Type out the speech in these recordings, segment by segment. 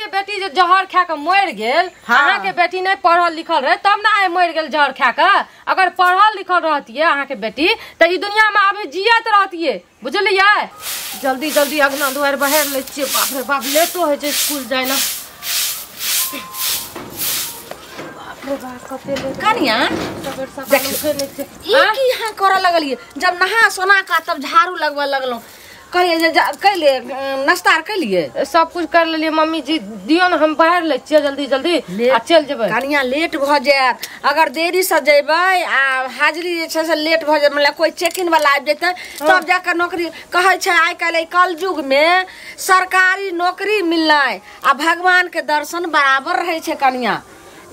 के बेटी जे जहर खा के मर गेल, अहाँ के बेटी नहीं पढ़ल लिखल रहे तब ना आइ मर गेल जहर खा के। अगर पढ़ल लिखल रहतिये अहाँ के बेटी त ई दुनिया में अभी जियत रहतिये, बुझलियै? जल्दी जल्दी अगना दुआरि बहारि लै छियै, बाप रे बाप लेटो होइ छै स्कूल जाय ला। बाप रे बाप कते लेट। कनिया ई की अहाँ करऽ लगलियै? जब नहा सोना का तब झाड़ू लगबऽ लगलहुँ। कहलियै जे कैलियै नाश्ता आर कैलियै, सब कुछ कर लेलियै मम्मी जी। दियौ ने हम बाहर लै छियै जल्दी जल्दी आ चलि जेबै। कनिया लेट भऽ जायत, अगर देरी से जेबै आ हाजिरी जे छै से लेट भऽ जायत, मतलब कोइ चेक इन वाला आबि जेतै तब जाकऽ नौकरी। कहै छै आइ काल्हि कलयुग मे सरकारी नौकरी मिलनाइ आ भगवान के दर्शन बराबर रहै छै। कनिया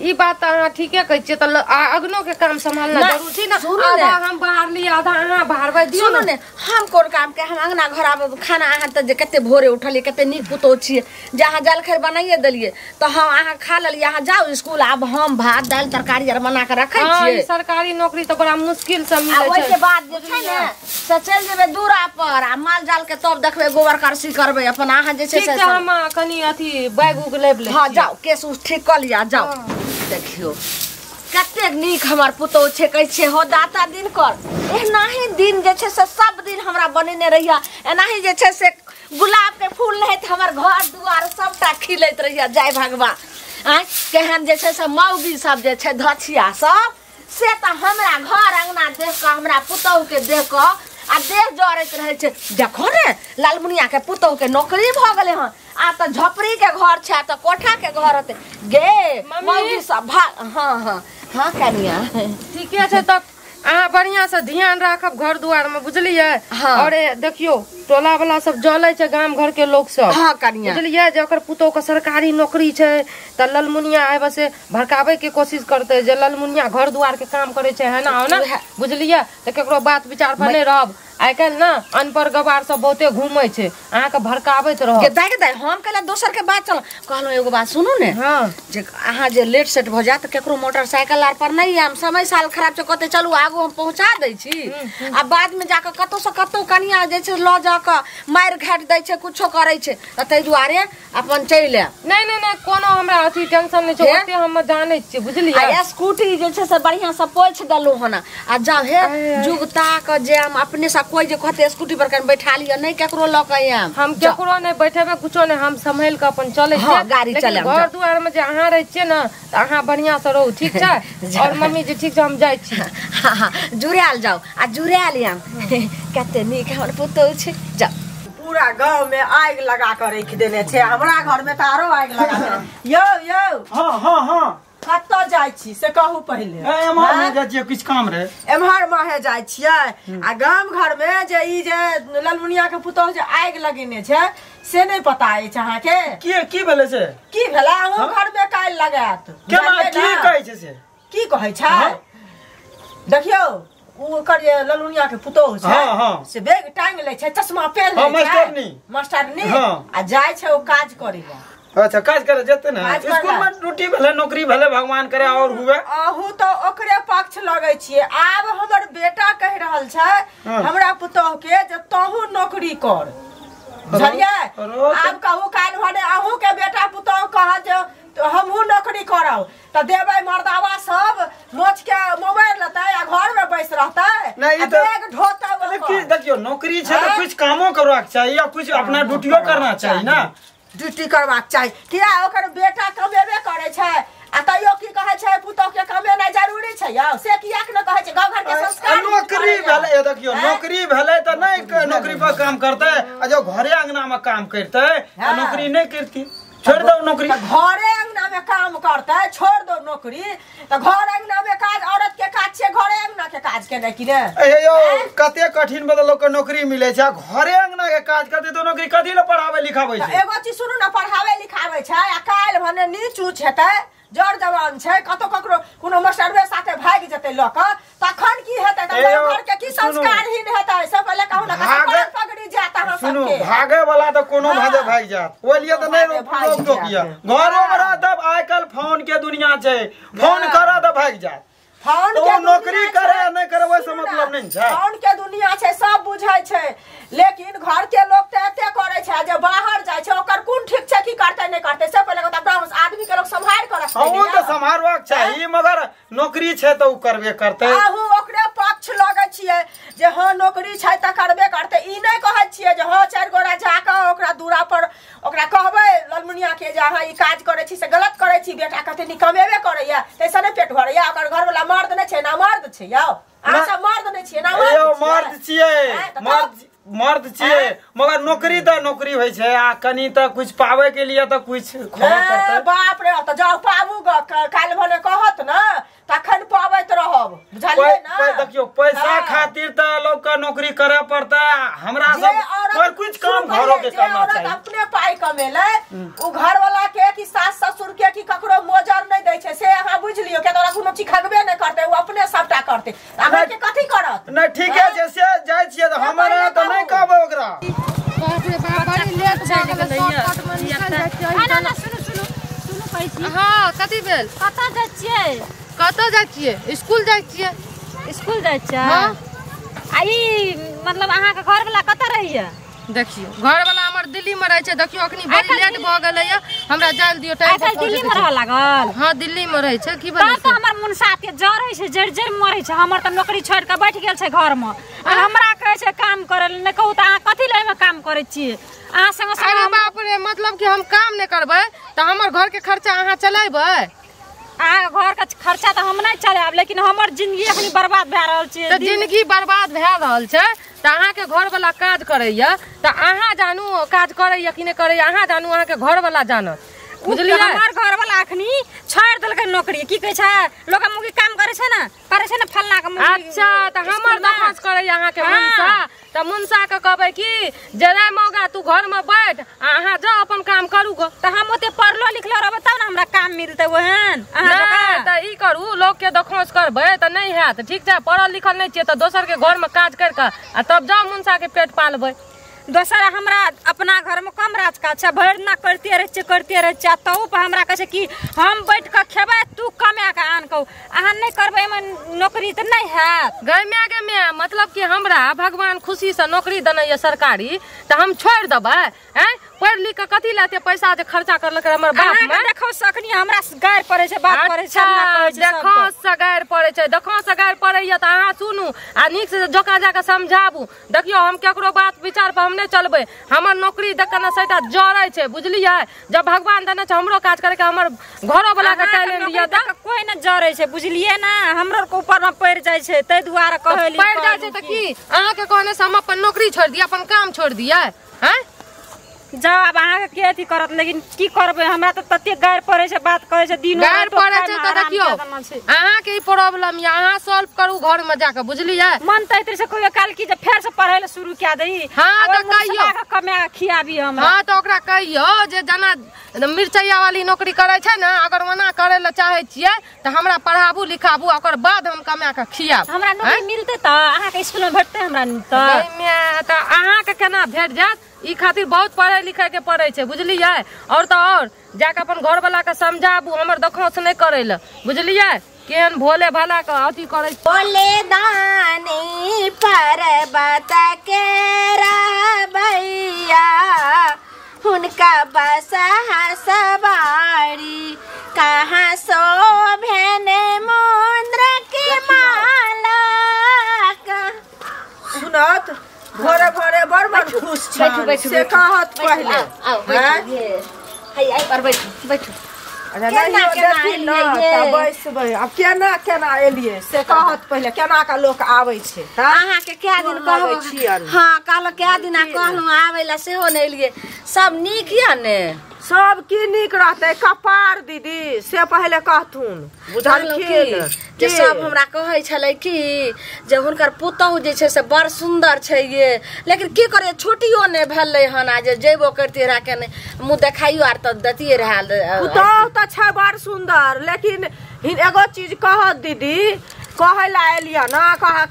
ई बात तऽ अहाँ ठीके कहै छियै, तऽ अगनो के काम सम्हालना जरूरी छै ने। आधा हम बाहर ली आधा अहाँ बाहरबै दियौ ने। ने हम कोन काम के, हम अंगना घर आब खाना अहाँ तऽ जे कते भोरे उठलियै, कते नीक पुतोह छियै जे अहाँ जलखै बनाइए देलियै तऽ हम अहाँ खा लेलियै, अहाँ जाउ स्कूल, आब हम भात दालि तरकारी आर बना कऽ रखै छियै। सरकारी नौकरी तऽ बड़ा मुश्किल से मिलै छै। ओहिके बाद जे छै ने से चलि जेबै दूरा पर आ माल जाल के तब देखबै, गोबर करसी करबै अपन। अहाँ जे छै से हम कनी अथी बैग उग लेब ले। हँ जाउ, केस उस ठीक कऽ लिअ, जाउ। देखियौ कतेक नीक हमर पुतोह छै, कहै छियै हो दाता दिन कर एनाही दिन जे छै से सब दिन हमरा बनेने रहिया, एनाही जे छै से गुलाब के फूल रहैत हमर घर दुआर सबटा खिलैत रहिया। जय भगवान। आँय केहन जे छै से मौगी सब जे छै धछिया सब से तऽ हमरा घर अंगना देख कऽ, हमरा पुतोह के देख कऽ आ देह जरैत रहै छै। देखो ने लालमुनिया के पुतोह के नौकरी भऽ गेलै हन, आ तऽ झोपड़ी के घर छै तऽ कोठा के घर होतै गे मौगी सब। हाँ हाँ हाँ कनिया ठीके छै, तब अहाँ बढ़िया से ध्यान राखब घर दुआर में, बुझलियै? हाँ। और देखियौ टोला वाला सब जलै छै गाम घर के लोग सब। हाँ कनिया बुझलियै जे ओकर पुतोह के सरकारी नौकरी छै तऽ ललमुनिया आबि से भड़काबै के कोशिश करतै जे ललमुनिया घर दुआर के काम करै छै, है ना? हो ना, बुझलियै? तऽ केकरो बात विचार पर नहि रहब। आइ काल्हि ना अनपढ़ गवार सब बहुते घूमै छै, अहाँके भड़काबैत रहब। दाइ दाइ हम कहले दोसर के बात चल कहलहुँ। एगो बात सुनू ने। हाँ। जे अहाँ जे लेट सेट भऽ जायत केकरो मोटरसाइकिल आर पर नहि आयब, समय साल खराब छै, कहते चलू आगू हम पहुँचा दै छी आ बाद में जाकऽ कतौ से कतौ कनिया जे छै लऽ जाकऽ मारि घाटि दै छै, कुछो करै छै, तऽ ताहि दुआरे अपन चलि आयब। नहि नहि नहि कोनो हमरा अथी टेंशन नहि छै, ओते हम जानै छियै, बुझलियै? आ स्कूटी जे छै से बढ़िआँ से पोछि देलहुँ हन आ जाउ हे जुगता कऽ जायब अपने से। कोई जे कहते स्कूटी पर कनि बैठा लिअ, नहि केकरो लऽ कऽ आयब। हम केकरो नहि बैठेबै, कुछो नहि, हम सम्हालि कऽ अपन चलै छियै। गाड़ी चलायब। घर दुआर में जे अहाँ रहै छियै ने तऽ अहाँ बढ़िआँ से रहू, ठीक छै? और मम्मी जी ठीक छै, हम जाइ छी। हाँ हाँ जुड़ायल जाउ आ जुड़ायल आयब। कते नीक हमर पुतोह छै। जाउ। पूरा गाँव में आगि लगा कऽ राखि देने छै, हमरा घर में तऽ आरो आगि लगा देने। यौ यौ। हाँ हाँ हाँ कतऽ जाइ छी से कहू पहिले। एम्हर नहि जाइ छियै, किछु काम रहै। एम्हर माहे जाइ छियै आ गाम घर में जे ई जे ललमुनिया के पुतोह जे आगि लगेने छै से नहि पता अछि अहाँके? की की भेलै से? की भेलै? अहूँ घर में काल्हि लगायत। केना की कहै छै से? की कहै छै? देखियौ ओकर जे ललमुनिया के पुतोह छै से बैग टांगि लै छै, चश्मा पहिन लै छै, मास्टरनी, आ जाइ छै ओ काज करै लए। अच्छा काज करे जेतै ने, स्कूल में ड्यूटी भेलै, नौकरी भेलै, भगवान करे और हुए। अहू तऽ ओकरे पक्ष लगै छियै। आब हमर बेटा कहि रहल छै हमरा पुतोह के जे तोहू नौकरी कर, बुझलियै? आब कहू काल्हि भने अहूँ के बेटा पुतोह कहत जे हमहूँ नौकरी करब तऽ देबै मर्दावा सब मोछ के मोबाइल लेतै आ घर में बैस रहतै। नहीं बैग ढोतै। देखियौ नौकरी छै तऽ कुछ कामो करबाक चाही आ कुछ अपना ड्यूटियो करना चाही ना। ड्यूटी करबाक चाही किया? ओकर बेटा कमेबे करै छै आ तैयो की कहै छै पुतोह के कमेनाइ जरूरी छै यौ, से कियाक ने कहै छै? गाँव घर के संस्कार। नौकरी भेलै, देखियौ नौकरी भेलै तऽ नहि नौकरी पर काम करतै आ जो घरे अंगना में काम करतै तऽ नौकरी नहि करती, छोड़ दो नौकरी। घरे अंगना में काम करतै, छोड़ दो नौकरी, तऽ घर अंगना में काज औरत के काज छै, घरे अंगना के काज केनाइ कि ने? हे यौ कते कठिन बदल लोक के नौकरी मिलै छै, घरे अंगना के काज करतै तऽ नौकरी कथी लए पढ़ाबै लिखाबै छै? एगो चीज सुनू ने, पढ़ाबै लिखाबै छै आ काल्हि भने नीच ऊँच हेतै, जर जवान छै, कतौ ककरो कोनो मास्टरवे साथे भागि जेतै लऽ कऽ, तखन की हेतै? घर के की संस्कारहीन हेतै? सब पहिले कहू ने, पगड़ी जायत अहाँ सुनू, भागे वाला तऽ कोनो भागे भागि जायत, ओहि लिए तऽ नहि रोक टोक यऽ। घरो में रहत, आइ काल्हि फोन के दुनिया छै, फोन करत तऽ भागि जायत। फोन तो के नौकरी दुनिया करे छै। आ नहि करे ओहि से सुनू ना, मतलब नहि छै। फोन के दुनिया छै, सब बुझै छै, लेकिन घर के लोग तऽ एते करै छै, जे बाहर जाइ छै ओकर कोन ठीक छै की करतै नहि करतै, से पहिले कहत अपना आदमी के लोग सम्हारि कऽ रखतै। हाँ, ओ ने तऽ यौ। सम्हारबाक चाही, मगर नौकरी छै तऽ ओ करबे करतै। अहूँ ओकरे पक्ष लगै छियै जे हँ नौकरी छै तऽ करबे करतै, ई नहि कहै छियै जे हँ चारि गोरा जाकऽ ओकरा दूरा पर ओकरा कहबै ललमुनिया के जे अहाँ ई काज करै छी से गलत करै छी, बेटा कते नीक कमेबे करैया ताहिसँ नहि पेट भरैया, ओकर घरवला मर्द नहि छै ना मर्द छै यौ, अहाँ सब मर्द नहि छियै ना यौ मर्द मर्द छियै। छियै, आँय, तऽ मर्द मर्द छियै, मगर नौकरी तऽ नौकरी होइ छै, आ कनि तऽ कुछ पाबै के लिए तऽ कुछ खोबऽ पड़तै। बाप रे, तऽ जाउ पाबू ग, काल्हि भने कहत ने तखन पाबैत रहब, बुझलियै ना? देखियौ पैसा हाँ। खातिर तऽ लोक के नौकरी करे पड़तै, हमरा जे सब औरत पर कुछ काम सुनू घरो पहिले, के जे करना औरत चाही। अपने पाइ कमेलै उ घरवाला के कि सास ससुर के कि ककरो मोजर नहि दै छै, से अहाँ बुझि लियौ, किया तऽ ओकरा कोनो चीज खगबे नहि करतै, उ अपने सबटा करतै, अहाँके कथी करत? नहि ठीके छै, से जाइ छियै तऽ से हमरा पहिले तऽ नहि कहू। कहबै ओकरा। बाप रे बाप, बड़ी लेट भऽ गेलै, शॉर्टकट मे निकल जाइ छियै। ना ना सुनू सुनू सुनू, कहै छी। हँ, कथी भेल? कतऽ जाइ छियै? कतऽ जाइ छियै? स्कूल जाइ छियै। स्कूल जाइ छियै? हँ। आ ई मतलब अहाँके घरवला कतऽ रहैया? देखियौ घरवला हमर दिल्ली मे रहै छै, देखियौ अखनी बड़ी आइ लेट भऽ गेलैया, हमरा जाय दियौ टाइम आइ पर काल्हि दिल्ली पहुँचैके मे रहऽ छै। लागल? हँ दिल्ली मे रहै छै। की भेलै तब तऽ हमर मुनसा के जरै छै, जरि जरि मरै छै, हमर तऽ नौकरी छोड़ि कऽ बैठ गेल छै घर मे, आ हमरा कहै छै काम करै लए, नहि कहू तऽ अहाँ कथी लए एहिमे काम करै छियै? अहाँ संगे संगे अरे बाप रे, मतलब कि हम काम नहि करबै तऽ हमर घर के खर्चा अहाँ चलेबै? अहाँके घर के खर्चा तऽ हम नहि चलायब, लेकिन हमर जिंदगी अखनी बर्बाद भए रहल छै। तऽ जिंदगी बर्बाद भए रहल छै तऽ अहाँके घरवला काज करैया तऽ अहाँ जानू काज करैया कि नहि करैया, अहाँ जानू, अहाँके घरवला जानत, बुझलियै? हमर घरवला अखनी छोड़ि देलकै नौकरी, की कहै छै लोक मुगी काम करै छै ने, करै छै ने फल्ला के मुगी। अच्छा तऽ हमर स्कूलमे। दखस करैया अहाँके हाँ। मुनसा, तऽ मुनसा के कहबै कि जे रे मौगा तू घर मे बैठ आ अहाँ जाउ अपन काम करू गो। तऽ हम ओते पढ़लो लिखलो रहबै तब ने हमरा काम मिलतै ओहन अहाँ नहि जकाँ। तऽ ई करू, लोक के दखौस करबै तऽ नहि हैत, ठीक छै? पढ़ल लिखल नहि छियै तऽ दोसर के घर मे काज करि कऽ आ तब जाउ मुनसा के पेट पालबै। दोसर हमरा अपना घर मे कम राज काज छै, भरि दिना करिते रहै छियै करिते रहै छियै, आ तहू पर हमरा कहै छै कि हम बैठ कऽ खेबै तू कमा कऽ आन कहू, अहाँ नहि करबै एहिमे नौकरी तऽ नहि हैत। गै माय गे माय, मतलब कि हमरा भगवान खुशी से नौकरी देने यऽ सरकारी तऽ हम छोड़ि देबै? आँय, पढ़ि लिख कऽ कथी लए एते पैसा जे खर्चा करलकै हमर बाप अहाँके माय? देखौ सखनी हमरा गारि पड़ै छै, बात करै छै, अच्छा, हमरा कहै छै देखो सबके। से गारि पड़ै छै, देखो से गारि पड़ैया तऽ अहाँ सुनू आ नीक से जोका जाकऽ समझाबू। देखियौ हम केकरो बात विचार पर हम नहि चलबै, हमर नौकरी देख कऽ ने सैटा जरै छै, बुझलियै? जब भगवान देने छै हमरो काज करे के, हमर घरो वाला के अहाँके टैलेंट नौकरी यऽ देख कऽ कोइ नहि जरै छै, बुझलियै ने? हमरो के ऊपर मे पड़ि जाइ छै, ताहि दुआरे कहलियै। पड़ि जाइ छै तऽ की अहाँके कहने से हम अपन नौकरी छोड़ि दियै, अपन काम छोड़ि दियै? आँय जाउ आब अहाँके के अथी करत, लेकिन की करबै, हमरा तऽ तते गारि पड़ै छै, बात करै छै दिनो गारि राति पड़ै खायमे छै तऽ आराम देखियौ कए देने छै। अहाँके ई प्रॉब्लम यऽ, अहाँ सॉल्व करू घर मे जाकऽ, बुझलियै? मन तऽ एतरे से कहियो काल की जे फेर से पढ़ै लए शुरू कए दही। हाँ, आ तऽ ओहि कहियौ। मुसला के कमा कऽ खियाबी हमरा। हाँ तऽ ओकरा कहियौ जे जेना मिरचैया वाली नौकरी करै छै ने, अगर ओना करै लए चाहै छियै तऽ हमरा पढ़ाबू लिखाबू, ओकर बाद हम कमा कऽ खियाब। हमरा नौकरी मिलतै तऽ अहाँके स्कूल मे भेटतै हमरा तऽ? गै माय, तऽ अहाँके केना भेट जायत? ई खातिर बहुत पढ़ै लिखै के पड़ै छै, बुझलियै? और तऽ और जाकऽ अपन घरवला के समझाबू हमर दखौस नहि करै लए, बुझलियै? केहन भोले भाला के अथी करै छै। भोले दानी पर्वत के रहबैया, हुनका बसहा सवारी, कहाँ शोभन मुद्र के माला। सुनत भोरे भोरे बड़ बड़ खुश बैठू, छै से बैठू। कहत पहिले। आओ बैठू, है आई पर बैठू बैठू। अरे केना नहियो केना देखी न एलियै ये? तऽ बैसबै आब, केना केना एलियै से कहत पहिले, केना कऽ लोक आबै छै। अहाँके कए दिन गोर लगै कहब? छियनि। हाँ कहलहुँ कए दिना कहलहुँ आबै लए, सेहो नहि एलियै। सब नीक यऽ ने? सब की नीक रहतै कपार दीदी, से पहिले कहथुन, कहलहुँ की बुझलखिन जे की? सब हमरा कहै छलै कि जे हुनकर पुतहु जे छै से बड़ सुन्दर छै ये, लेकिन की करियै छुट्टियो नहि भेलै हन, आ जे जेबो करतियै रहए के नहि मुँह देखाइयो आर तऽ दैतियै रहए। पुतहु तऽ छै बड़ सुन्दर, लेकिन एगो चीज कहत दीदी, कहै लए एलियै ने,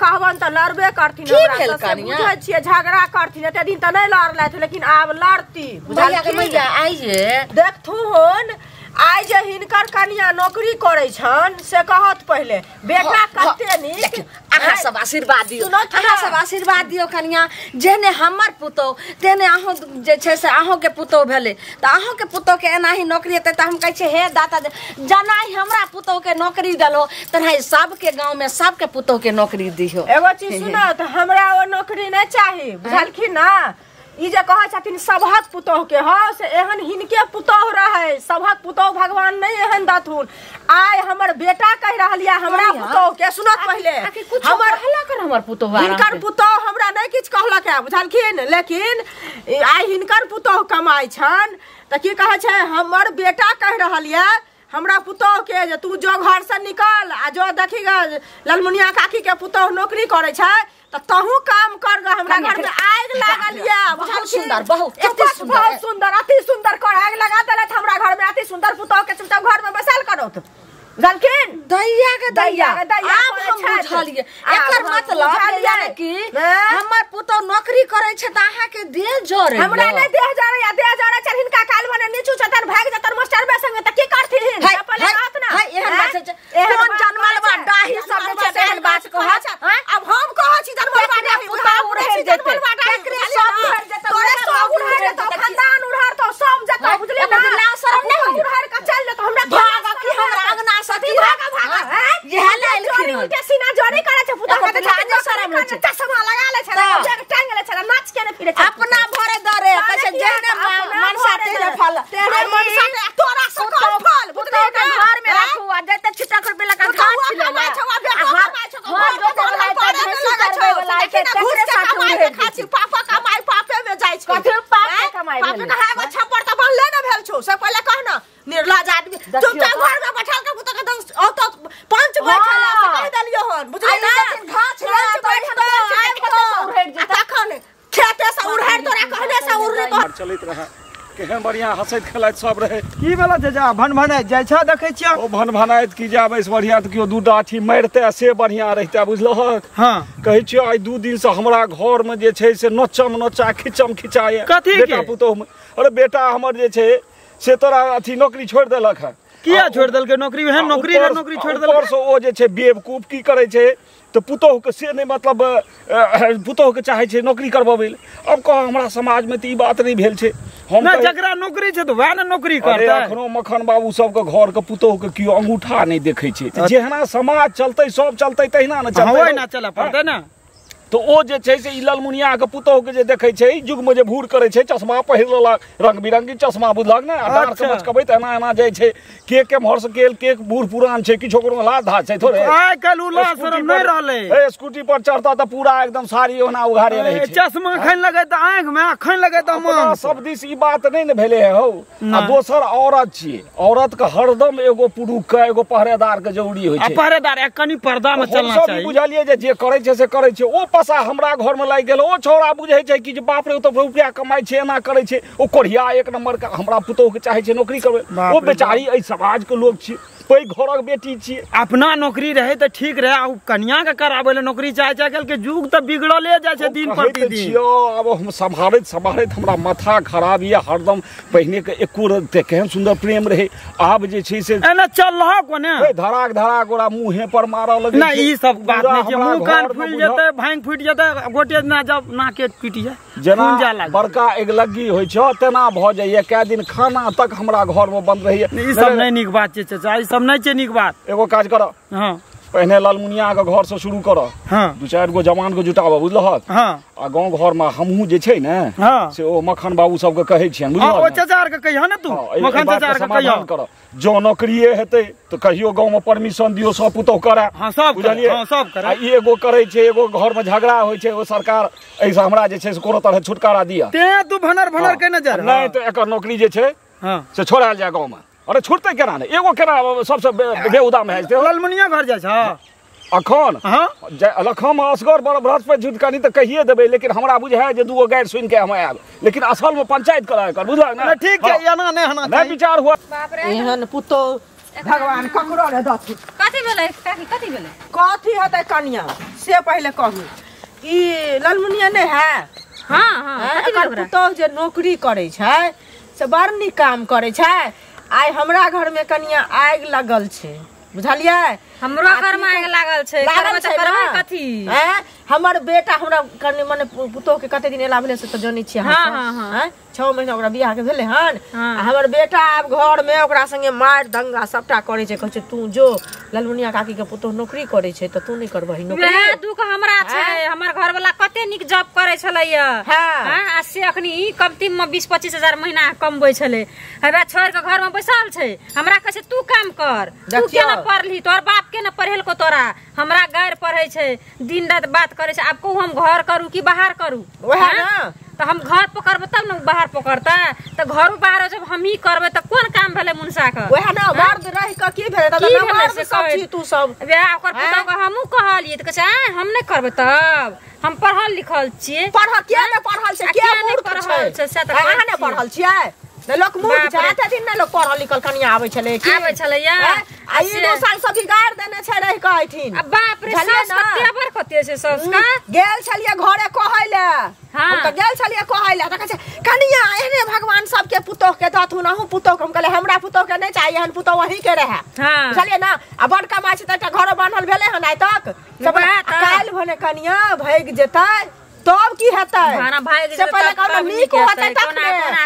कहबनि तऽ लड़बे करथिन की हमरा भेल से, से कनिया? बुझै छियै झगड़ा करथिन, एते दिन तऽ नहि लड़लथि लेकिन आब लड़ती, भैया के बुझलखिन? मैया आइये देखथुन आइ जे हिनकर कनिया नौकरी करै छन से कहत पहिले बेटा कते नीक। अहाँ सब आशीर्वाद दियौ, अहाँ सब आशीर्वाद दियौ कनिया, जेहने हमर पुतोह तेहने अहूँ जे छै से अहूँके पुतोह भेलै तऽ अहूँके पुतोहके एनाही नौकरी हेतै तऽ हम कहै छियै हे दाता जेनाही हमरा पुतोहके नौकरी देलहो तेनाही सबके गाँवमे सबके पुतोहके नौकरी दिहो। एगो चीज सुनऽ, तऽ हमरा ओ नौकरी नहि चाही बुझलखिन ना। ई जे कहै छथिन सबहक पुतोह के, हँ से एहन हिनके पुतोह रहै, सबहक पुतोह भगवान नहीं एहन दथुन। आइ हमर बेटा कहि रहल यऽ हमरा पुतोह के, सुनत पहिले हमर कहलक हमर पुतोह, हिनकर पुतोह हमरा नहीं किछु कहलक है बुझलखिन, लेकिन आइ हिनकर पुतोह कमाइ छन तऽ की कहै छै हमर बेटा कहि रहल यऽ हमरा पुतोह के जे तू जो घर से निकल आ जो देखी ललमुनिया काकी के पुतोह नौकरी करै छै तऽ तहू काम कर ग, हमरा घर में आगि लागल यऽ। बहुत सुंदर, बहुत बहुत सुंदर, अति सुंदर कर आगि लगा देलथि हमरा घर में, अति सुंदर पुतोह के चुपचाप घर में बैसल करो बुझलखिन। दैया के दैया आब हम बुझलियै, एकर मतलब यानी कि हमर पुतोह नौकरी करै छै तऽ अहाँ के देह जरै, हमरा नहि देह जरै, देह जरै छै हिनका काल भने नीचू छतन भागि जतन मास्टरबे संगे तऽ की करथिन पहिले कहत ना। एहन बात छै कोन जनमल बा डाही सब जे छै एहन बात कहत। आब हम कहै छी जनमल बा डाही पुतोह उड़ै जेतै, केकरे सब उड़ै जेतै, तोरे सब उड़ै जेतौ, खानदान उड़ै तो सब जेतौ बुझलियै ना। लाज शरम नहि होइए उड़ै के चल जेतौ हमरा भाग की हमरा अंगना से की भाग भाग इहे ले एलखिन हन। उल्टे सीना जोरी करै छै पुतोह के, लाज शरम होइ छै, चश्मा लगा ले छै, टांग ले छै, नाच के ने फिरे छै अपना भरे दरे कहै छै जेहने मनसा तेहने फल, तेहने मनसा तोरा से कम फल पुतोह के घर में राखू आ जते छिटक रुपया लगा घास छिले छौ आ बेटो कमाइ छौ, घर जोते वाला भैंसी चरबै वाला छै, तेकरे साथ उड़े खाइ छी, पापा कमाइ पापे में जाइ छै, कथी पाप के कमाइ पापे के है छप्पर त बनले न भेल छौ से पहिले कह न। निर्लाज आदमी चुपचाप घर में बैठल के पुतोह के औ तो पंच बैठल है से कहि देलियो हन बुझली ना। घास ले बैठल तखन खेते से उड़हर तोरा कहने से उड़ले तो चलैत रहे, केहन बढ़िया हंसैत खेलाइत सब रहे। की भेला चाचा भन भनाइत जाइ छ देखै छियै? ओ भन भनाइत की जाब एहिसँ बढ़िया तऽ केओ दू डाठी मारिते से बढ़िया रहिते बुझलहक। हाँ कहै छियौ आइ 2 दिन से हमरा घर में जे छै से नोचम नोचा खिचम खिचाए बेटा पुतोह में। अरे बेटा हमर जे छै से तोरा अथी नौकरी छोड़ि देलक हँ। किया छोड़ि देलकै नौकरी? ओहन नौकरी रहे नौकरी छोड़ि देलकै। ऊपर से ओ जे छै बेवकूफ की करै छै तऽ पुतोहके से नहि मतलब पुतोहके चाहै छै नौकरी करबाबै लए। अब कह हमरा समाजमे तऽ ई बात नहि भेल छै। हम नहि जकरा नौकरी छै तऽ वएह ने नौकरी करतै। अखनो मखन बाबू सबके घरके पुतोहके केओ अंगूठा नहि देखै छै। जेहना समाज चलतै सब चलतै तहिना ने चलतै, ओहिना चलऽ पड़तै ने। तो ओ जे छै से ई ललमुनिया के पुतोह के जे देखै छै युग में जे भूर करै छै, चश्मा पहिर लेलक, रंग बिरंगी चश्मा बुझलक ने, आ डाँर के मचकबैत एना एना जाइ छै, के केम्हर से गेल, के बूढ़ पुरान छै, किछो कोनो लाज धाज छै थोड़े। आइ काल्हि उ लाज शरम नहि रहलै। ए स्कूटी पर चढ़ता तऽ पूरा एकदम साड़ी ओना उघारे रहै छै, चश्मा खैन लगै तऽ आँखि में, खैन लगै तऽ मांग। सब दिस ई बात नहि ने भेलै है हौ। आ दोसर औरत छियै, औरत के हरदम एगो पुरुष के एगो पहरेदार के जरूरी होइ छै। पहरेदार कनि पर्दा में चलना चाही। बुझलियै जे करै छै से करै छै। ओ पसा हमरा घर में लागि गेल, ओ छौड़ा बुझै छै कि जे बाप रे ओ तऽ रुपया कमाइ छै, एना करै छै, ओ कोढ़िया एक नंबर के हमरा पुतोह के चाहै छै नौकरी करबै। ओ बेचारी एहि समाज के लोग छी, पैघ घरक बेटी छी, अपना नौकरी रहे तऽ ठीक रहे, आ कनिया के कराबै लए नौकरी चाहे छै। आइ काल्हि के युग तऽ बिगड़ले जाइ छै दिन प्रतिदिन। आब हम सम्हारैत सम्हारैत हमरा माथा खराब यऽ हरदम। पहिने के एको केहन सुन्दर प्रेम रहे, आब जे छै से एना चल रहा कोने धराक धराक ओकरा मुँहे पर मारऽ लगै। नहि ई सब बात नहि छै, मुँह कान फूलि जेतै, भांग फूटि जेतै, गोटे ना जब नाके टूटि जाय, जेना बड़का अगिलग्गी होइ छै तेना भऽ जाइए। कए दिन खाना तक हमरा घर में बंद रहैए। ई सब नहि नीक बात छै चाचा, ई सब नहि छै नीक बात। एगो काज करऽ, हाँ पहिने ललमुनिया के घर से शुरू करऽ, हाँ 2-4 गो जवान के जुटाबऽ बुझलहक। हाँ आ गाँव घर में हमहूँ जे छै ने हाँ से ओ मखन बाबू सबके कहै छियनि बुझलहक। ओ चाचा आर के कहियौ ने तू, मखन चाचा आर के कहियौ करऽ। जँ नौकरिये हेतै तऽ कहियो गाँव में परमिशन दियौ सब पुतोह करए। हाँ सब बुझलियै, हाँ सब करए। आ ई एगो करै छै, एगो घर में झगड़ा होइ छै, ओ सरकार एहिसँ हमरा जे छै से कोनो तरह छुटकारा दिअ। तें तू भनर भनर केने जा नहि तऽ एकर नौकरी जे छै हाँ से छोड़ायल जाय गाँव में। अरे छुटतै केना नहि, एगो केना सबसँ बेहुदा में भए जेतै। ललमुनिया घर जाइ छ अखन? हाँ लखम असगर बृहस्पति झूठ कनी तऽ कहिए देबै, लेकिन हमरा बुझाय जे 2 गो गारि सुनि के हम आयब, लेकिन असल में पंचायत कराय कर बुझलक ने। ठीक छै, एना नहि होना नहि विचार हुआ। एहन पुतोह भगवान ककरो नहि दथुन। कथी भेलै काकी, कथी भेलै? कथी हेतै कनिया से पहिले कहू, ई ललमुनिया नहि है? हाँ हाँ एकर पुतोह जे नौकरी करै छै से बड़ नीक काम करै छै। आइ हमरा घर में कनिया आगि लगल छै बुझलियै। हमरो घर में आगि लागल छै, करबै तऽ करबै कथी? हैं हमर बेटा हमरा कनि मने पुतोह के कते दिन एला भेलै से तऽ जानै छियै अहाँ सब। हैं 6 महीना ओकरा बियाह के भेलै हन। आ हमर बेटा आब घर में ओकरा संगे मारि दंगा सबटा करै छै, कहै छै तू जो ललमुनिया काकी के पुतोह नौकरी करै छै तऽ तू नहि करबही नौकरी। वएह दुख हमरा छै। हमर घर वाला कते नीक जॉब करै छलैया। हां आ से अखनी कमती में 20-25 हजार महीना कमबै छलै, हेबे छोड़ के घर में बैसल छै। हमरा कहै छै तू काम कर, तू केना पढ़ली, तोहर बाप केना पढ़ेलको तोरा, हमरा गैर पढ़ै छै, दिन रात बात करै छै। आब कहू हम घर करू कि बाहर करू? वएह ना तऽ हम घर पकड़बै तब ने बाहर पकड़तै, तऽ घरो बाहर जब हमही करबै तऽ कोन काम भेलै मुनसा के? वएह ना मर्द रहि कऽ की भेलै? तऽ मर्द सब छी तू सब। वएह ओकर पुतोह के हमहूँ कहलियै तऽ कहै छै आँय हम नहि करबै, तब हम पढ़ल लिखल छियै। पढ़ल किया नहि पढ़ल छै? किया मूर्ख छै? से तऽ अहाँ नहि पढ़ल छियै? नहि लोक मूर्ख छै। एते दिन नहि लोक पढ़ल लिखल कनिया आबै छलै की आबै छलैया। आ ई 2 साल सब बिगाड़ देने छै रहि कऽ एठिन। आ बाप रे सास कते बर कते छै सास का। गेल छलियै घरे कहै ले। हम तऽ गेल छलियै कहै ले तऽ कहै छै कनिया एहने भगवान सबके पुतोह के दथुन, अहूँ पुतोह के। हम कहलियै हमरा पुतोह के नहि चाही, एहन पुतोह अहीं के रहै। बुझलियै ना? आ बड़ कमाइ छै तऽ एकटा घरो बान्हल भेलै हन आइ तक। काल्हि भने कनिया भागि जेतै तब की हेतै? से पहिले कहू नीक होतै तखने।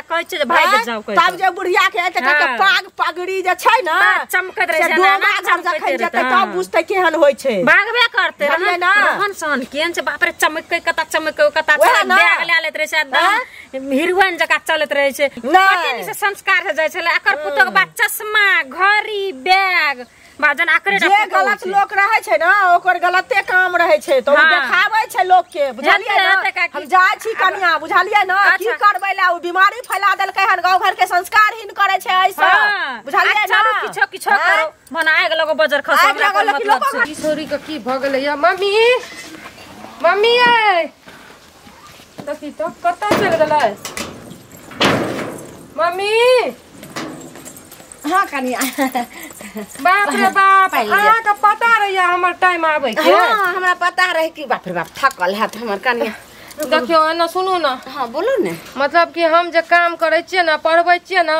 कहै छै जे भागि जाउ, तब जे बुढ़िया के एते के पाग पगड़ी जे छै ना चमकैत रहै छै, डोमा घर जखन जेतै तब बुझतै केहन होइ छै। भागबे करतै। रहन सहन केहन छै बाप रे, चमकै कता चमकै कता बैग लए लैत रहै छै, हीरोइन जकाँ चलैत रहै छै। कते नीक से संस्कार से जाइ छलै। एकर पुतोह के बात चश्मा घड़ी बैग बाजन आकरे जे गलत लोक रहै छै ना ओकर गलते काम रहै छै तऽ ओ देखाबै छै लोक के। बुझलियै ना? हम जाइ छी कनिया, बुझलियै ना? की करबै ला ओ बीमारी फैला देलकै हन, गाँव घर के संस्कारहीन करै छै ऐसा। बुझलियै ना? चलू किछो किछो करू, मन आगि लगो बजर खसो। आगि लगो लोक की छोरी के की भऽ गेलै या? मम्मी मम्मी यै देखी तऽ कतऽ चलि गेलै मम्मी? हाँ कनिया बाप रे बाप, अहाँके पता रहैया हमर टाइम आबै के? हाँ हमरा पता रहे कि बाप रे बाप थकल हैत हमर कनिया। देखियौ एना सुनू ना। हाँ बोलू ने। मतलब कि हम जे काम करै छियै ना, पढ़बै छियै ना,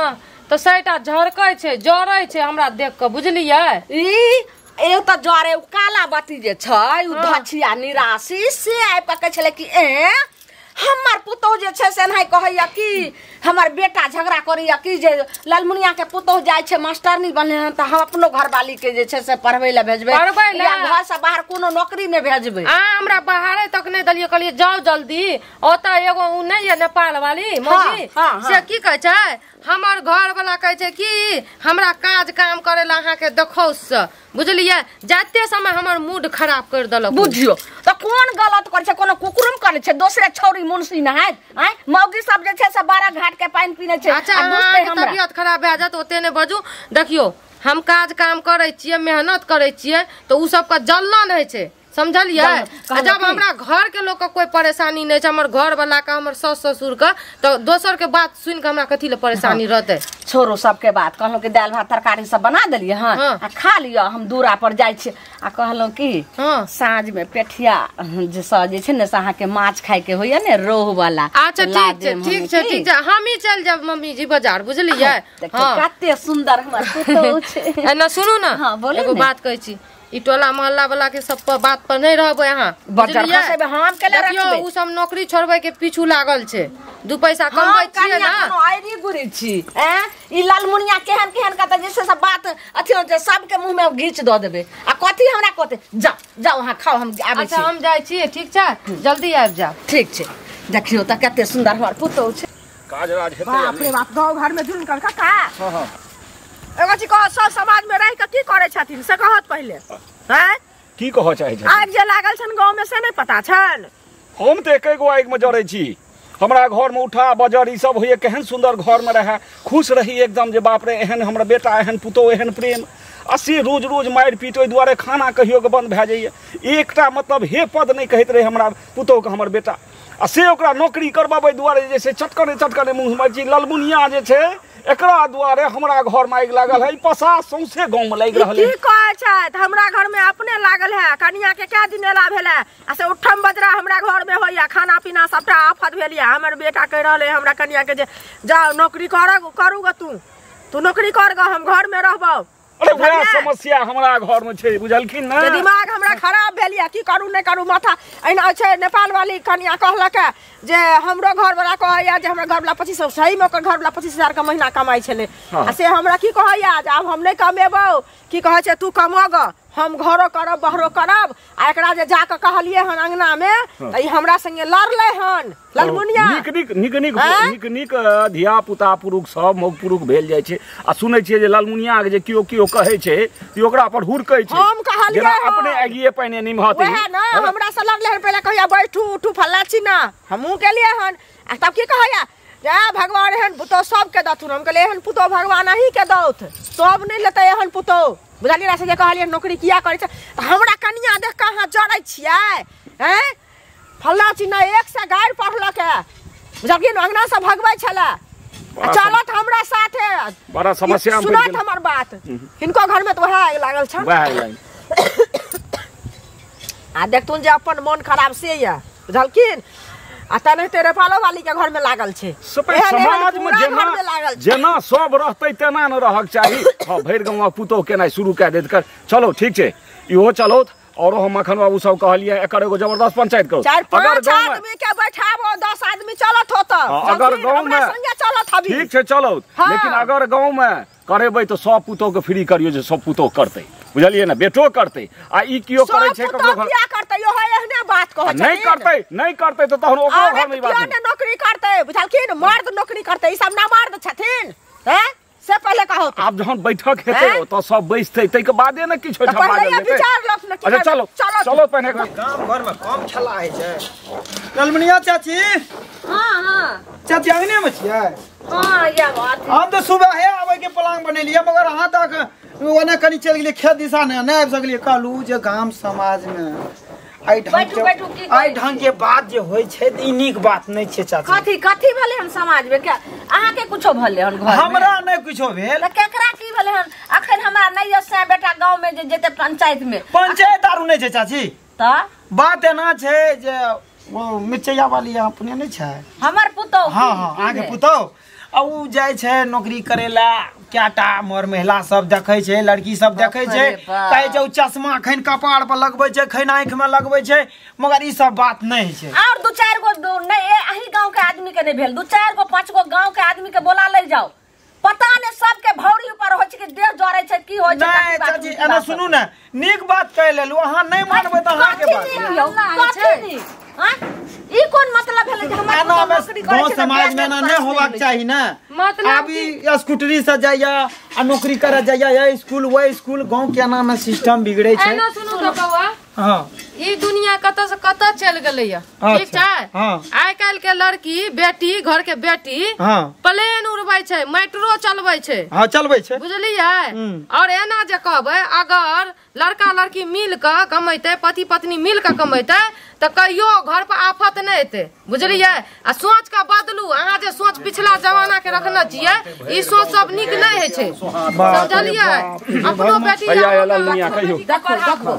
तऽ सैटा झरकै छै, जरै छै हमरा देख कऽ, बुझलियै? ई एगो तऽ जरे काला बाती जे छै उ धछिया निराशी से आबि कऽ कहै छलै कि ए हमर पुतोह जे छै से एनाहि कहैया कि हमर बेटा झगड़ा करैया कि जे ललमुनिया के पुतोह जाइ छै मास्टरनी बनलै हन तऽ हम अपनो घरवाली के जे छै से पढ़बै लए भेजबै, या घर से बाहर कोनो नौकरी मे भेजबै। आ हमरा बाहरे तक नहि देलियै, कहलियै जाउ जल्दी। ओतऽ एगो उ नहि यऽ नेपाल वाली मौगी, से की कहै छै हमर घर वाला कहै छै कि हमरा काज काम करै लए अहाँके देखौस, बुझलियै? जाते समय हमर मूड खराब कर देलक। बुझियौ तऽ कोन गलत करै छै? कोनो कुकुरुम करै छै? दोसरे छौरी मुंशी नहायत आँय मौगी सब जे छै से 12 घाट के पानि पीने छै। अच्छा तबियत खराब भए जायत ओते नहि बजू। देखियौ हम काज काम करै छियै, मेहनत करै छियै, तऽ ओ सबके जलन होइ छै, समझलियै? जब हमरा घर के लोक के कोई परेशानी नहीं छै, हमर घर वाला के, हमर सास ससुर के, तऽ दोसर के बात सुनि के हमरा कथी ले परेशानी रहतै? छोड़ो सबके बात। कहलहुँ कि दालि भात तरकारी सब बना देलियै हँ, आ खा लिअ, हम दूरा पर जाइ छी। आ कहलहुँ कि साँझ में पेठिया जे जे छै ने से अहाँके माछ खायके होइया ने रोहु वाला। अच्छा ठीक छै, ठीक छै, ठीक छै, हमही चलि जायब मम्मी जी बाजार, बुझलियै? कते सुन्दर हमर पुतोहु छै। एना सुनू ने, एगो बात कहै छी, ई टोला मोहल्ला वाला के सब पर बात पर नहीं रहबै अहाँ, बुझलियै? देखियौ उ सब नौकरी छोड़बै के पीछू लागल छै, 2 पैसा कमबै छियै ना। कोनो आइरी गुरी छी ऐं ई लालमुनिया केहन केहन कत जे से सब बात अथी जे सबके मुंह में घीच दऽ देबै। आ कथी हमरा कहते जाओ जाओ अहाँ खाओ, हम आबै छी। अच्छा हम जाइ छी, ठीक छै? जल्दी आबि जाउ। ठीक छै। देखियौ तऽ कते सुन्दर हमर पुतोहु छै। काज राज हेतै। बाप रे बाप, गाँव घर में जुलम कर काका। हां हां एगो चीज कह, सब समाज में रहि के की करै छथिन से कहत पहिले। हैं की कहऽ चाहै छथिन? आगि जे लागल छन गाँव में से नहि पता छन? हम तऽ एके गो आगि में जरै छी। हमरा घर में उठा बजर ई सब होइए, केहन सुंदर घर में रहे, खुश रही एकदम जे बाप रे एहन हमरा बेटा, एहन पुतोह, एहन प्रेम। आ से रोज रोज मारि पीट ओहि दुआरे खाना कहियो के बंद भए जाइए। एकटा मतलब हे पद नहि कहैत रहे हमरा पुतोहके हमर बेटा, आ से ओकरा नौकरी करबाबै दुआरे जे छै चटकने चटकने मुँह मारै छी। ललमुनिया जे छै एकरा दुआरे हमरा घर में आगि लागल है, पसा सौंसे गाँव में लागि रहल है। की कहै छथि? हमरा घर में अपने लागल है, कनिया के कै दिन एला भेल है, आ से उठम बजरा हमरा घर में होइया, खाना पीना सबटा आफत भेल या। हमर बेटा कहि रहल है हमरा कनिया के जे जाओ नौकरी करू ग तू, तू नौकरी कर ग, हम घर में रहबौ। अरे वएह समस्या हमरा घर में छै, बुझलखिन ना? जे दिमाग हमरा खराब भेल या, की करू नहि करू, माथा एना छै। नेपाल वाली कनिया कहलक जे हमरो घर वाला कहैया जे हमरा घर वाला 2500, सही में ओकर घर वाला 25,000 के महीना कमाइ छलै, आ से हमरा की कहैया जे आब हम नहि कमेबौ, की कहै छै तू कमग, हम घरो करब बहरो करब। आ एकरा जे जाके कहलियै हन अंगना में त ई हमरा संगे लड़लै हन ललमुनिया। नीक नीक नीक नीक नीक नीक धिया पुता पुरुख सब मौग पुरुख भेल जाइ छै। आ सुनै छियै जे ललमुनिया के जे केओ केओ कहै छै त ओकरा पर हुरकै छै। हम कहलियै अपने आगिए पानि निमहतै, वएह ना हमरा से लड़लै हन। पहिले कहिया बैठू उठू फल्ला चिन्ना, हमहूँ गेलियै हन। आ तब की कहैया जे भगवान एहन पुतोह सबके दथुन। हम कहलियै एहन पुतोह भगवान अहीं के दौथ, सब नहि लेतै एहन पुतोह, बुझलियै? से जे कहलियै नौकरी किया करै छै, तऽ हमरा कनिया देख कऽ अहाँ जरै छियै हैं? फल्ला चिन्ना एक से गारि पढ़लक है, बुझलखिन? अंगना से भगबै छलै, चलत हमरा साथे, बड़ा समस्या सुनत हमर बात। हिनको घर में तऽ वएह आगि लागल छन, वएह आगि लागल। आ देखथुन जे अपन मन खराब से यऽ, बुझलखिन? आ तेनाहिते नेपालो वाली के घर में लागल छै। समाज में जेना जेना सब रहतै तेना न रहक चाही। हाँ, भरि गाँव पुतोह केनाइ शुरू कए देत कर। चलो ठीक छै, इहो चलो। औरो हम मखन बाबू सब कहलियै एकर एगो जबरदस्त पंचायत करू। 4-5 आदमी के बैठाबो, 10 आदमी चलत होत। अगर गाँव में चलत हबी ठीक छै चलो, लेकिन अगर गाँव में करेबै तऽ सब पुतोह के फ्री करियो जे सब पुतोह करतै, बुझलियै ना? बेटो करतै। आ ई कियो करै छै ककरो घर किया करतै? इहो एहने बात कहै छै। नहि करतै, नहि करतै तऽ तहन ओकरो घर में ई बात नहि। नौकरी करतै, बुझलखिन? मर्द नौकरी करतै, ई सब ना मर्द छथिन हैं? से पहिले कहू। आब जहन बैठक हेतै तऽ सब बैसतै, तै के बादे ने किछु ओहिठाम बाजल जेतै। विचार लख ने। अच्छा चलो चलो, पहिने गाम घर में कम खेला होइ छै। ललमुनिया चाची, हां हां चाची अंगने में छियै? हां या बात। हम तऽ सुबह हे आबै के प्लान बनेलियै, मगर अहाँ तक ओने कनी चलि गेलियै खेत दिशा, ने नहि आबि सकलियै। कहलू जे गाम समाज में एहि ढंग के बात जे होइ छै ई नीक बात नहि छै चाची। कथी कथी भेलै हन समाज में? क्या अहाँ के कुछो भेलै हन घर में? हमरा नहि कुछो भेल। तऽ केकरा की भेलै हन? अखन हमरा नहि यऽ से बेटा गाँव में जे जेतै पंचायत में। पंचायत आरू नहि छै चाची। तऽ बात एना छै जे ओ मिर्चैया वाली अपने नहि छै हमर पुतोह? हाँ हाँ, अहाँके पुतोह। आ उ जाइ छै नौकरी करे ला, कएटा मर महिला सब देखै छै, लड़की सब देखै छै, कहै छै उ चश्मा खैन कपार पर लगबै छै, खैन आँखि में लगबै छै, मगर ई सब बात नहि होइ छै। और 2-4 गो नहि, अही गाँव के आदमी के नहि भेल, 2-4 गो 5 गो गाँव के आदमी के बोला ले जाओ, पता नहि सबके भौरी ऊपर होइ छै कि देह जरै छै की होइ छै। नहि चाची एना सुनू ने, नीक बात कहि लेलु, अहाँ नहि मानबै तऽ अहाँके बात कथी? ई कोन मतलब भेलै जे हमर पुतोह नौकरी करै छै? समाज में एना नहि होबाक चाही ने। आब ई स्कूटरी से जाइया आ नौकरी करे जाइया, ये स्कूल वो स्कूल, गांव के एना में सिस्टम बिगड़े छै। एना सुनू तऽ बौआ, हां ई दुनिया कतऽ से कतऽ चलि गेलैया, ठीक छै? आइ काल्हि के लड़की बेटी, घर के बेटी प्लेन उड़बै छै, मेट्रो चलबै छै। हां चलबै छै, बुझलियै? और एना जे कहबै अगर लड़का लड़की मिल कऽ कमेतै, पति पत्नी मिल कऽ कमेतै तऽ कहियो घर पर आफत नहि एतै, बुझलियै? आ सोच के बदलू, अहाँ जे सोच पिछला जमाना के रखने छियै ई सोच सब नीक नहि होइ छै, समझलियै? अपनो बेटी देखो देखो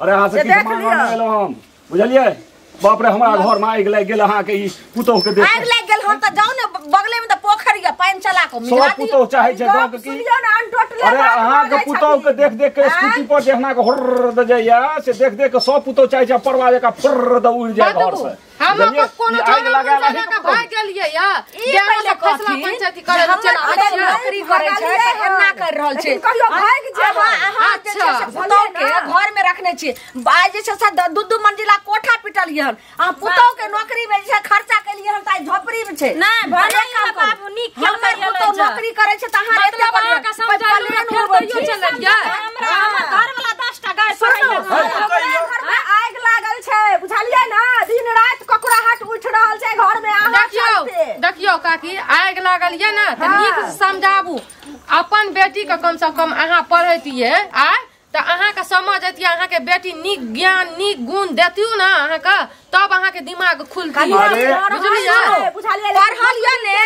अरे अहाँ से किछु मांगऽ नहि एलहुँ हम, बुझलियै? बाप रे, हमरा घर में आगि लागि गेल अहाँके ई पुतोह के देख। आगि लागि गेल हन तऽ जाउ ने, बगले में तऽ पोखरि यऽ, पानि चला कऽ सब पुतोह चाहै छै गाँव के की। अरे अहाँके पुतोह के देख देख के स्कूटी पर देखना के हुर्र दऽ जाइया, से देख देख के सब पुतोह चाहै छै परवा जकाँ फुर्र दऽ उड़ि जाय घर से। हम कोनो भाग गेलियै या ई पहिले फैसला पंचायती करे चल नौकरी करे छै तऽ एना कर रहल छै। कहियो भागि जेबै अहाँ जे छै से पुतोह के घर में रखने छी, आइ जे छै से 2-2 मंजिला कोठा पिटलियै हन, अहाँ पुतोह के नौकरी में जे छै खर्चा केलियै हन तऽ आइ झोपड़ी में छै। नहि भले बाबू नीक हमर पुतोह नौकरी करे छै तऽ अहाँ एते अहाँके समझाइलु फेर तैयो चललियै। हमरा हमर घर वाला 10टा गाय घर में आगि लागल छै, बुझलियै ना? दिन राति ककराहट उठि रहल छै घर में। अहाँ देखियौ देखियौ काकी, आगि लागल ये ने तऽ नीक से समझाबू अपन बेटी के, कम से कम अहाँ पढ़ैतियै आय तऽ अहाँके समझ अतियै, अहाँके बेटी नीक ज्ञान नीक गुण देतियो ना अहाँके, तब अहाँके दिमाग खुलती, बुझलियै? पढ़ल ये ने,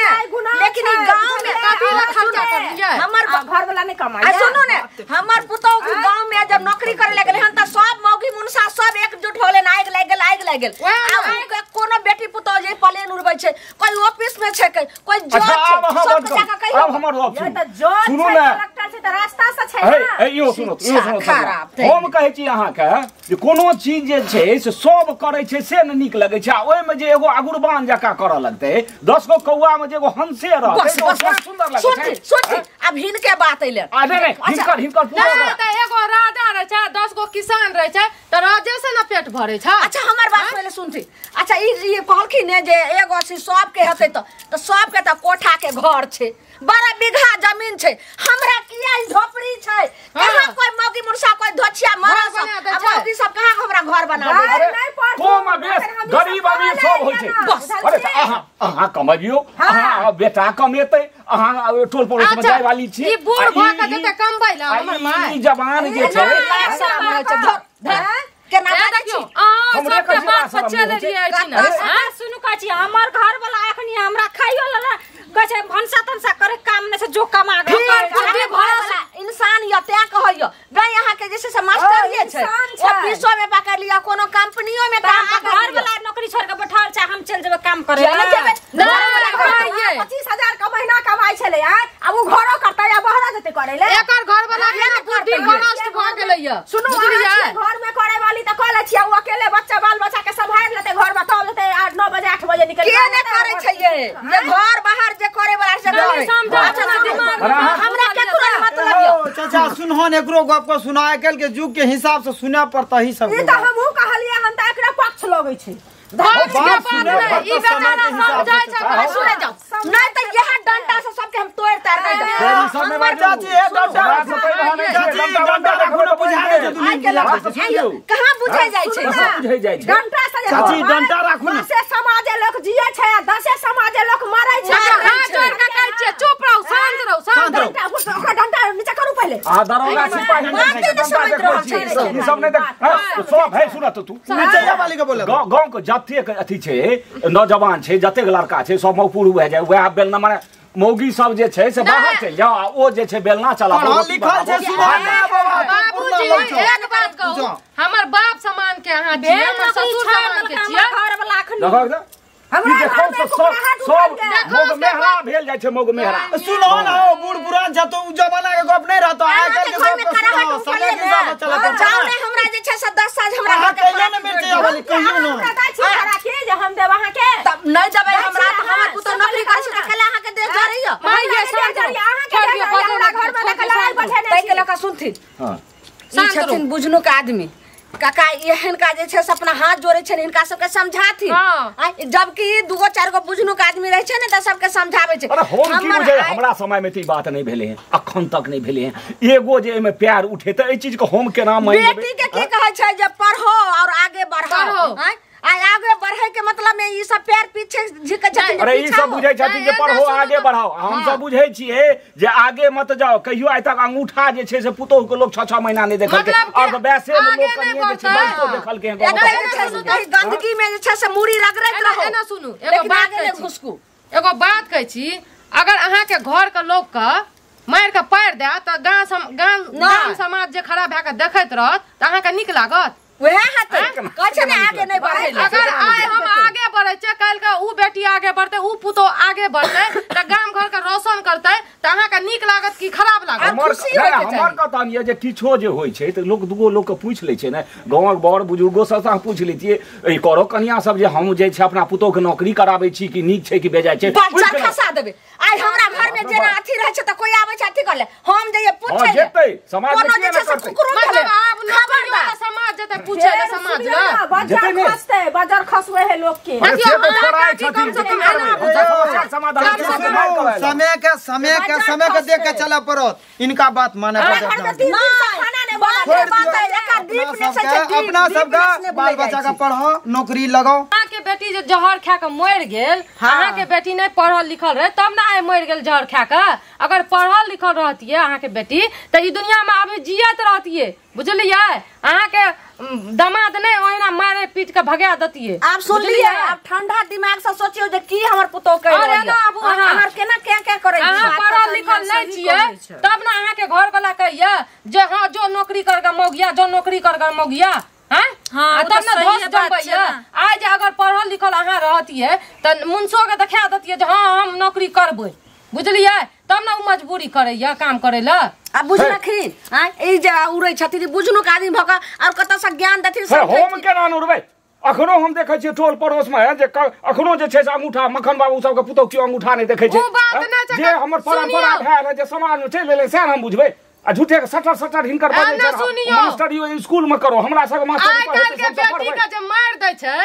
लेकिन ई गांव में कथी ला खर्चा करलियै? हमर घर वाला नहि कमाइ। आ सुनू ने, हमर पुतोह गांव में जब नौकरी करे लगलै हन तऽ सब मौगी मुन्ना मुनसा सब एकजुट होले न आगि लागि गेल आगि लागि गेल। आ कोनो बेटी पुतोह जे प्लेन उड़बै छै कोई ऑफिस में छै कोई जज छै सब के जाके कहियो। अब हमर गप सुनू त जज सुनू छै ने कलेक्टर छै त रास्ता से छै ना। हे इहो सुनू इहो सुनू, हम कहै छी अहाँके जे कोनो चीज जे छै से सब करै छै से ने नीक लगै छै। आ ओहिमे जे एगो अगुरबान जकाँ करऽ लगतै 10 गो कौआ में जे एगो हंसे रहतै तऽ बड़ सुंदर लगै छै। सुनती अब हिनके बात अइले। आ नहि नहि हिनकर हिनकर पूरा नहि तऽ एगो राजा रहै छै 10 गो किसान रहै छै तऽ राजे से ने पेट भरै छै। अच्छा हमर बात पहिले सुनती। अच्छा ई कहलखिन ने जे एगो से सबके हेतै तऽ सबके तऽ कोठा के घर छै 12 बीघा जमीन छै हमरा किया ई झोपड़ी छै कहाँ कोई मौगी मुर्सा कोई धोछिया मरल सब मौगी सब कहाँ हमरा घर बना दे। कम बेस गरीब अमीर सब होइ छै। अरे अहाँ अहाँ कमबियौ अहाँ बेटा कमेतै अहाँ टोल पड़ोस में जाय वाली छी। ई बूढ़ भ के जते कमबै ला हमर माय ई जवान जे छै केना बाजै छी अहाँ सबके बात पर चलै रहियै छी ने। सुनू कहै छी हमर घर वाला एखनी हमरा खाइयो लेल कहै छै भनसा तनसा करे काम नहि छै जो कमा के इंसान य तैं कहैय गई अहाँ के जे छै से मास्टर ये छै ऑफिसो में पकड़ लिया कोनो कंपनियो में काम पकड़ घर वाला नौकरी छोड़ के बैठल छै हम चल जेबै काम करे ले जेबै। 25,000 के महीना कमाइ छलै यार अब उ घरो करतै या बाहर जेतै करे ले। एकर घर वाला के बुद्धि भ्रष्ट भ गेलै य। सुनू घर में करे वाली त कहले छियै उ अकेले बच्चा बाल बच्चा के संभाल लेतै घर में तब लेतै 8 9 बजे 8 बजे निकल के ने करे छै ये जे घर बाहर जे करे वाला से करे। अच्छा दिमाग हमरा केकरो मतलब यो चाचा सुनहो ने एकरो गप को सुना आइ काल्हि के युग के हिसाब से सुनै पड़ता ही सब। ई त हमहु कहलियै हम त एकरा पक्ष लगै छै। पक्ष के बात नहि ई बेचारा समझै छै। सुनै जाउ नहि त यह डंडा से सबके हम तोड़ तार दे देब। हमर चाची हे डंडा चाची डंडा राखू ने बुझा दे छै दुनिया कहां बुझै जाइ छै बुझै जाइ छै डंडा से चाची डंडा राखू ने। 10 समाजे लोक जिए छै आ 10 समाजे लोक मरै छै। हाथ जोड़ के कहै छियै चुप रहू शांत रहू शांत रहू। ओकरा डंडा नीचा करू पहिले। आ दरोगा सिपाही ई सब नहि देख सब है सुनत तू नीचा वाली के बोले गांव के जतेक अथी छै नौजवान छै जतेक लड़का छै सब मौपुर भए जाय वएह बेलना माने मौगी सब जे छै से बाहर चलि जाओ आ ओ जे छै बेलना चलाबो पढ़ल लिखल छै सुना बाबूजी एक बात कहू हमर बाप समान के अहाँ छियै हमर ससुर समान के छियै घर वाला अखनी हमरा सब सब मौग मेहरा भेल जाइ छै मौग मेहरा। सुनो ना ओ बूढ़ पुरान छ तो उ जमाना के गप नहीं रहतो आइ काल्हि के गप सुनो समय के हिसाब से चलत। जाओ ने हमरा जे छै से 10 साल हमरा घर के कहियो ने मिर्ची वाली कहियो ने हमरा दै छी हमरा के जे हम देब अहाँ के तब नहीं देबै हमरा त हमर पुतोह नौकरी करै छै त केला अहाँ के देह जरैय माय ये शांत अहाँ के हमरा घर में देखल लड़ाई बैठे तै के लका सुनथिन। हां ई छथिन बुझनुक आदमी काका एहन का जे छै से अपना हाथ जोड़े छै हिनका सबके समझाथिन। जबकि 2 4 गो बुझनुक आदमी रहै छै ने त सबके समझाबै छै। अरे हम की बुझै हमरा समय में त ई बात नहीं भेलै हैं अखन तक नहीं भेलै हैं एगो जे एमे प्यार उठे त एहि चीज के हम केना मान लेबै। बेटी के की कहै छै जे पढ़ो और आगे बढ़ो आगे बढ़े के मतलब में ई सब पैर पीछे झिकै छथिन। अरे ई सब बुझै छथिन जे पढ़ो आगे बढ़ाओ हम सब बुझै छियै जे आगे मत जाओ कहियो आइ तक अंगूठा जे छै से पुतोह के लोग 6 6 महीना नहीं देखलकै और वैसे में लोग कनिए जे छै बातो देखलकै हैं गंदगी में जे छै से मुड़ी रगड़ैत रहो। एना सुनू एगो बात कहै छी एगो बात कहै छी अगर अहाँ के घर के लोग के मारि के पारि दे त गाम समाज जे खड़ा भए के देखैत रहत त अहाँ के नीक लागत? वएह हेतै कहै छै ने आगे नहीं बढ़ै ले। अगर आइ हम आगे बढ़ै छियै काल्हि के उ बेटी आगे बढ़तै उ पुतोह आगे बढ़तै त गाम घर के रोशन करतै त अहाँ के नीक लागत कि खराब लागत? हमर कथन ये जे किछो जे होइ छै त लोक दूगो लोक के पूछि लै छै ने गाँवक बड़ बुजुर्गो सब से अहाँ पूछि लैतियै ई करो कनिया सब जे हम जे छै अपना पुतोह के नौकरी कराबै छी कि नीक छै कि बेजाय छै बच्चा खसा देबै। आइ हमरा घर में जेना अथी रहै छै त कोई आबै छै अथी कर ले हम जइयै पूछै जेतै समाज में कोनो जे छै से कुकुरो मतलब आब नौकरी समाज जेतै पूछै ले समाज ले बजर खसतै बजर खसबै है लोग के। देखियौ कम से कम एना समय के समय के समय के देख के चलऽ पड़त इनका बात माने पड़त। अपना सबके बाल बच्चा के पढ़ो नौकरी लगाओ। अहाँ के बेटी जे जहर खा के मरि गेल अहाँ के बेटी नहीं पढ़ल लिखल रहे तब ने आइ मरि गेल जहर खा के। अगर पढ़ल लिखल रहतियै अहाँ के बेटी त ई दुनिया में अभी जियत रहतियै बुझलियै। अहाँ के दामाद नहीं ओहिना मारे पीट के भगा देतियै। आप सुनलियै आप ठंडा दिमाग से सोचियो जे की हमर पुतोह कहि रहल हमर केना क्या क्या करै अहाँ पढ़ल लिखल नहीं छियै तब ने अहाँ के घर वाला कहिया जे हां जो नौकरी करगा मौगिया जो नौकरी करगा मौगिया। हैं हाँ, तब ने धोस जमबैया। आज अगर पढ़ल लिखल अहाँ रहतियै त मुनसो के देखा देतियै जे हाँ हम नौकरी करबै, बुझलियै? तब ने उ मजबूरी करैया काम करै ला। आ बुझलखिन आँ ई जे उड़ै छथिन बुझनुक आदमी भऽ कऽ आओर कतऽसँ ज्ञान देथिन। हम केना ने उड़बै? अखनो हम देखै छियै टोल पड़ोस में जे अखनो जे छै से अंगूठा मखन बाबू सबके पुतोह केओ अंगूठा नहि देखै छै। जे हमर परंपरा भए जे समाज में चलि एलै सएह हम बुझबै। आ झूठे के सटर सटर हिनकर बजै छै मास्टरी स्कूल में करो, हमरा सबके मास्टरी आइ काल्हि के बेटी के जे मारि दै छै,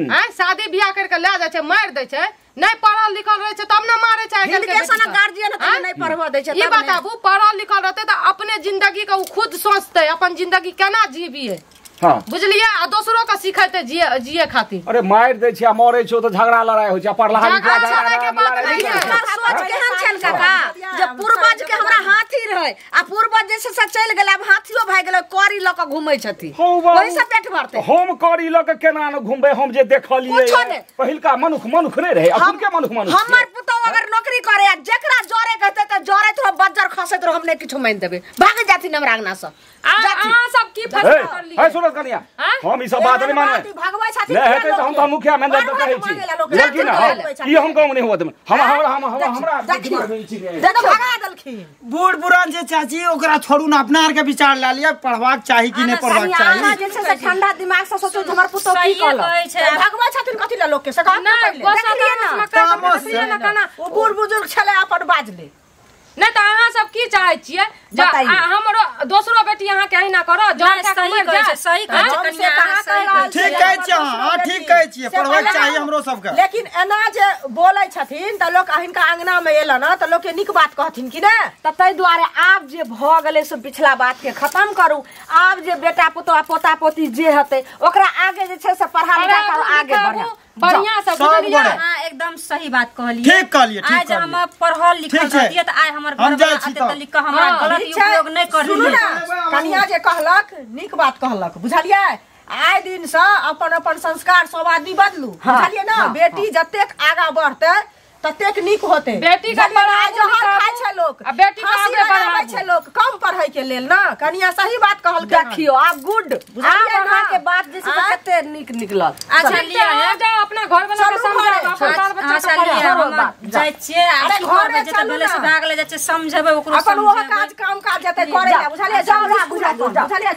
आँ शादी बियाह कर के लए जाइ छै मारि दै छै, नहीं पढ़ल लिखल रहे छै तब ने मारे छै। आइ काल्हि के बेटी गार्जियन त नहीं पढ़वा दै छै। ई बताबू पढ़ल लिखल रहतै त अपने जिंदगी के उ खुद सोचतै अपन जिंदगी केना जीबिए। हाँ बुझलियै? आ दोसरो के सिखेतै जिए जिए खातिर। अरे मारि दै छै आ मरै छै त झगड़ा लड़ाई होइ छै, पढ़ला लिखला झगड़ा के बात नहीं है। सोच केहन छन काका जे पूर्वज के हमरा हाथी रहे आ पूर्वज जे से चलि गेल आब हाथियो भए गेलै करी ल के घुमै छथि, ओहि से पेट भरतै। हम करी ल के केना न घुमबै? हम जे देखलियै पहिलका मनुख मनुख नहि रहै, अखन के मनुख मनुख। हमर पुतोह अगर नौकरी करे आ जेकरा जरे कहतै त जरैत रह बज्जर खसैत रह, हम नहि किछु मानि देबै, भागि जाथिन हमरा अंगना सँ। अहाँ सब की फैसला करलियै? है सुनत कनिया, हम ई सब बात नहि मानबै। नहि हेतै त हम त मुखिया मैनेजर के कहै छी, लेकिन ई हम गाँव नहि हुआ देबै। हम हमरा हमरा भगा देलखिन बूढ़ पुरान जे चाची, ओकरा छोड़ू ना, अपना आर के विचार ला लिया पढ़बाक चाही कि नहि पढ़बाक चाही। अहाँ जे छै से ठंडा दिमाग से सोचू हमर पुतोह की कहलक। भगवा छथिन कथि ला लोक के से कहत पहिले ओ बूढ़ बुजुर्ग छलै अपन बाजले नहीं त अहाँ सब की चाहै छियै जे हमरो दोसरो बेटी अहाँ के अहिना करऽ जर खा के मरि जाय? सही कहै छै कनिया, ठीक कहै छियै अहाँ, ठीक कहै छियै, पढ़बाक चाही हमरो सबके। लेकिन एना जे बोलै छथिन त लोक हिनका अंगना में एल न त लोक के नीक बात कहथिन कि ने? त ताहि दुआरे आब जे भऽ गेलै से पिछला बात के खत्म करू। आब जे बेटा पुतोह पोता पोती जे हेतै ओकरा आगे जे छै से पढ़ा लिखा कऽ आगे बढ़ा बढ़िया से, बुझलियै? हां एकदम सही बात कहलियै, ठीक कहलियै, ठीक। आज हम पढ़ल लिखल रहतियै त आइ हमर घर वाला अते त लिख के हमरा गलत उपयोग नहि करलियै। कनिया जे कहलक नीक बात कहलक, बुझलियै? आइ दिन से अपन अपन संस्कार सब आदमी बदलू, बुझलियै ना? बेटी जतेक आगा बढ़तै ततेक नीक होतै। बेटी के पढ़ाई जहर खाय छै लोक, आ बेटी के आगे बढ़ाबै छै लोक कम पढ़ै के लेल ना। कनिया सही बात कहलकै। देखियो आब गुड, आब अहाँ के बात जे छै कते नीक निकलल। अच्छा लिया जाओ अपना घर वाला के समझाओ, अपन बाल बच्चा के पढ़ाओ। जाइ छियै आ की करबै, जे त भेलै से भागले जाइ छियै, समझेबै ओकरो, अपन ओहो काज काम काज जते करै ला, बुझलियै? जाओ बुझा, बुझलियै?